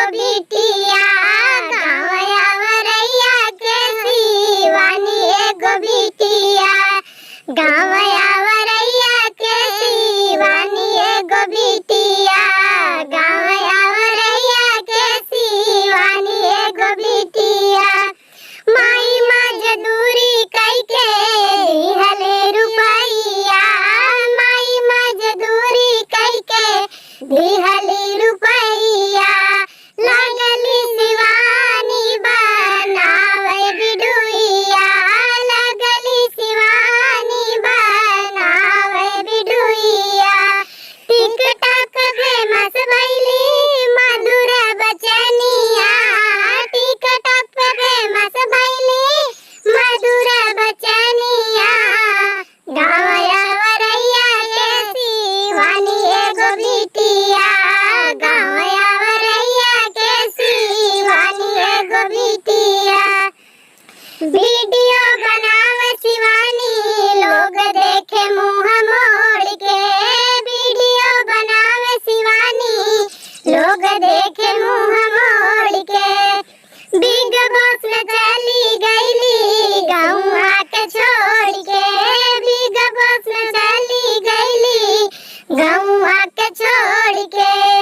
एगो बिटिया, गाँव आवरैया के शिवानी एगो बिटिया, गाँव आवरैया के शिवानी एगो बिटिया, गाँव आवरैया के शिवानी एगो बिटिया। माई मजदूरी कइके दिहले रुपैया, माई मजदूरी कइके दिहली रुपैया। लगली शिवानी बनावे बिडुइया, लगली शिवानी बनावे बिडुइया। टिकटॉक फेमस भइली मधुर बचनिया, टिकटॉक पे फेमस भइली मधुर बचनिया। गाँव आवरैया के शिवानी एगो बिटिया, गाँव आवरैया के शिवानी एगो बिटिया। वीडियो बनाव शिवानी लोग देखे मुँह मोड़ के, वीडियो बनाव शिवानी लोग देखे मुँह मोड़ के। बिग बॉस में चली गईली गौआ के छोड़ के, बिग बॉस में चली गईली गौआ के छोड़ के।